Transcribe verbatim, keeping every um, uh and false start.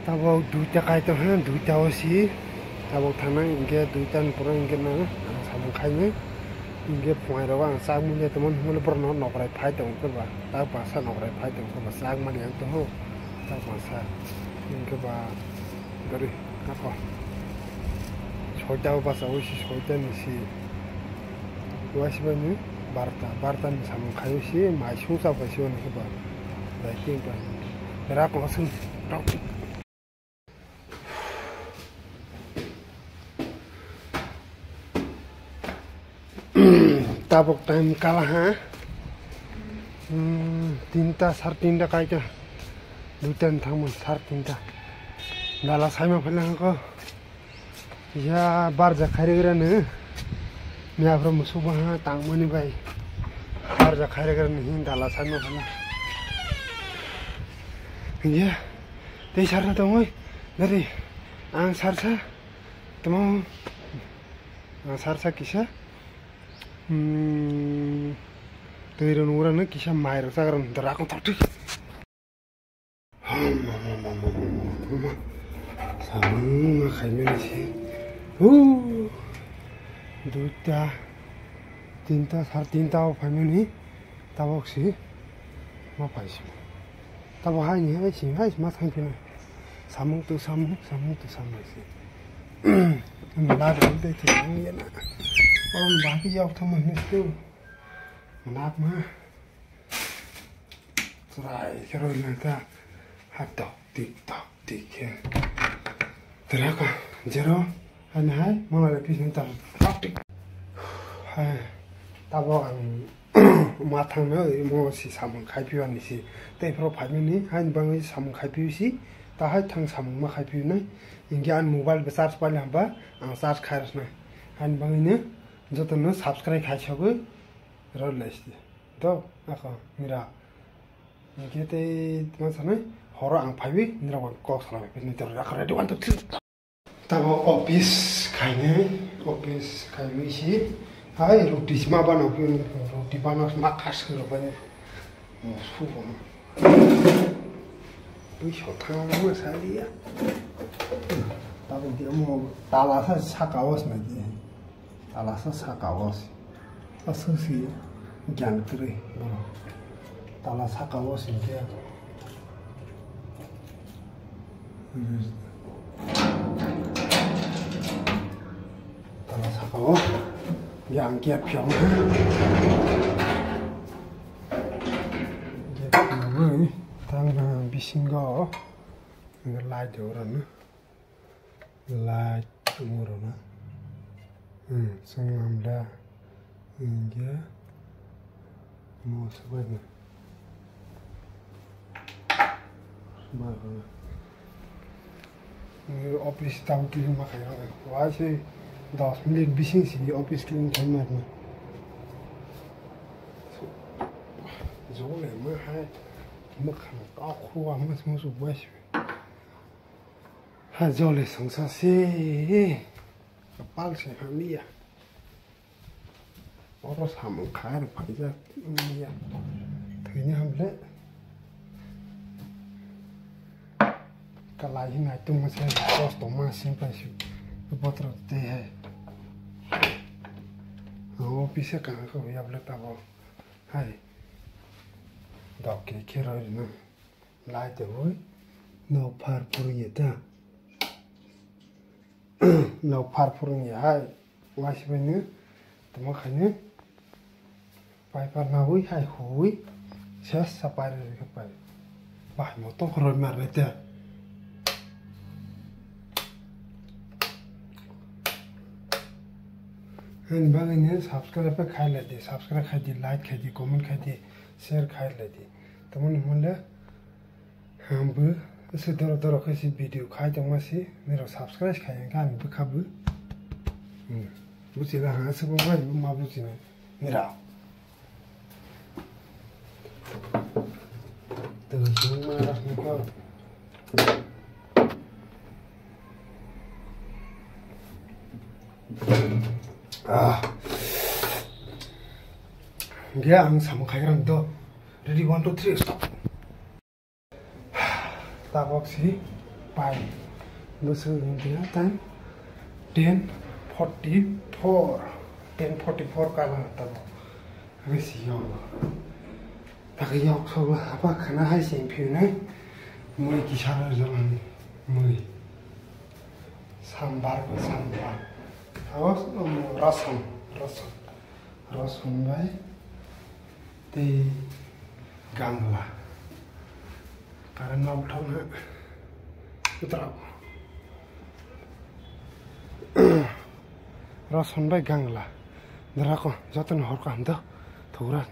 Tabok duita kai tong ha, duita o si. Tabok thangna hinkhe duita ni pore hinkhe no ang samung khainai. Hinkhe phungai rogo ang chak manya tongmani hwnmano borok no nokrai phai tong khe ba. Tak bangsa nokrai phai tong khe ba chak mani ang tong ho. Tak bangsa hinkhe ba gari kako. Soita o bacha o si soita ni si. Uaisibani barta, barta ni samung khaio si mai sung chao pai si hwnwi khe ba. Dai tin ta. Bera kong sung. Tabok time kala ha. Hmm, tinta, sar tinta kaita. Duita ni thangmani sar tinta. Dala saima phailang ko. Ya barja khairigra no. Miya phro musuk baha tangmani bai. Barja khairigra no hin dala saima phailang. Ya. Tei sarsa tongoi, gari, ang sarsa, tamo, ang sarsa kisa, hmm, twi rwngra no kisa mai rok chagra no dara kong thok thik. Samung ma khaimani se, hu, duita, tinta, sar tinta o phaimani, tabok si, ma phaisi. Tabo hai ni hai sing hai ma thang phina. Samung tu samung, samung tu samung si. Mla dal dai tu samung ya na. Om ba ki yok thang ma ni tu. Mla ma. Trai kero na ta. Ha tok tik tok tik he. Tera ka jero. Hai ni hai mona le pi ta. Tok tik. Hai. Tabo ang Ma thangno imo si samung khai piyo ni si. Tei phro phaimani haini bagwi samung khai piyo si. Ta hai thang samung ma khai piyo nai. Hinkhe ani mobile bo charge pailai hamba ang charge khai rwsnai. Haini bagwino jotono subscribe khai sogwi rw lai si. To ako mira. Hinkhe tei tma sanai horo ang phaiwi nirok ang kok salai phai ni to rak ready one two three. Tabo office khainai, office khainai si. Hai roti sima bana phi, roti bana ma khas khe rok bani. Mo su bo. Tui so thang ma sa liya. Tabo di mo tala sa saka os na di. Tala sa saka os. Aswk si gyan kwrwi borok. Tala saka o singkhe. Tala saka o yang gate phiyok. Gate phiyogwi tang bisingo light rw rwno. Light tongo rwna. Hmm, chwng lamda. Hinkhe mo swbaino. Swbai rwna. Office tamo clean ma khairok. Waise dos minute bising sini office clean khaima rwna. Jole ma hai. Mwkhang tok khuwa ma swbaisi. Ha jole songsa se. Kapal se hamya. Oro samung khai rok phaijak ya. Thwini hamle. Kalai hinai tongma se kosto ma sing pai su. Botro te hai. Office ka ko ya ble tabo. Hai. Dok ke khe roi na. Lai tongwi nok phar phurungya ta. Nok phar phurungya hai. Waisi bai no tamo khaino. Paipa nawi hai huwi. Ses sa pai rwkhe pai. Bai mo tong khoroi mar bai ta. Ani bagwi no subscribe khai lai di, subscribe khai di, like khai di, comment khai di, share khai lai di. Tamoni hwnle, hambo, se doro doro khe se video khai tongma se, nirok subscribe khai hwnkhe ani bwkha bo. Hmm. Buchila ha, se bo bai ma buchina. Nirok. Twi sung ma rak ni ko. Ah. Ge ang samung khai rang do. Ready, one, two, three, stop. Tabok si Pai. Bwswk wngkha time ten forty four. Ten forty four kala tabo. Ang si yong. Takhe yok sogla hapa khana hai se phiu nai. Mui kisa ro jalani. Mui. Sambar, sambar. Awas, um, rasam, rasam. Rasam bai. Tei gangla. Kare nok thang ha. Utra. Rasam bai gangla. Drako, joto ni hor kaham do. Thugra.